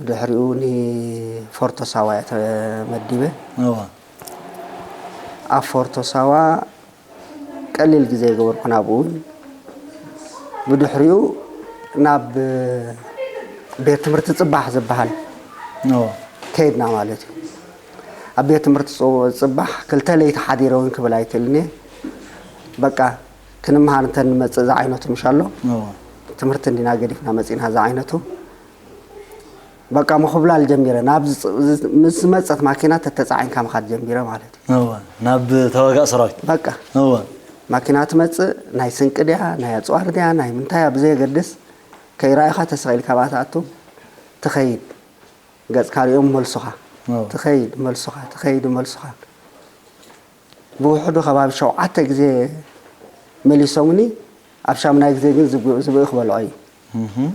ድሕሪኡ ንፎርቶ ሳዋ እየ ተመዲበ። እወ ኣብ ፎርቶ ሳዋ ቀሊል ግዜ የገበርኩ ናብኡ እውን። ብድሕሪኡ ናብ ቤት ትምህርቲ ፅባሕ ዝበሃል እወ ከይድና ማለት እዩ። ኣብ ቤት ትምህርቲ ፅባሕ ክልተ ለይቲ ሓዲረ እውን ክብል ኣይክእልን እየ። በቃ ክንምሃር እንተ ንመፅእ ዝዓይነቱ ምሽ ኣሎ እወ ትምህርቲ እንዲና ገዲፍና መፂና ዝዓይነቱ። በቃ ምኹብላል ጀሚረ። ናብ ምስ ዝመፀት ማኪና ተተፃዒንካ ምኻድ ጀሚረ ማለት እዩ። እወ ናብ ተዋጋእ ሰራዊት በቃ እወ ማኪና ትመፅእ ናይ ስንቂ ድያ ናይ ኣፅዋር ድያ ናይ ምንታይ ብዘየገድስ ከይረኣይኻ ተሰቒልካ ብኣ ትኣቱ። ትኸይድ ገፅካ ሪኦም መልሱኻ እወ ትኸይድ መልሱኻ ትኸይድ መልሱኻ። ብውሕዱ ከባቢ ሸውዓተ ግዜ መሊሶምኒ። ኣብ ሻምናይ ግዜ ግን ዝብ- ዝብኢ ክበልዖ እዩ። እህም።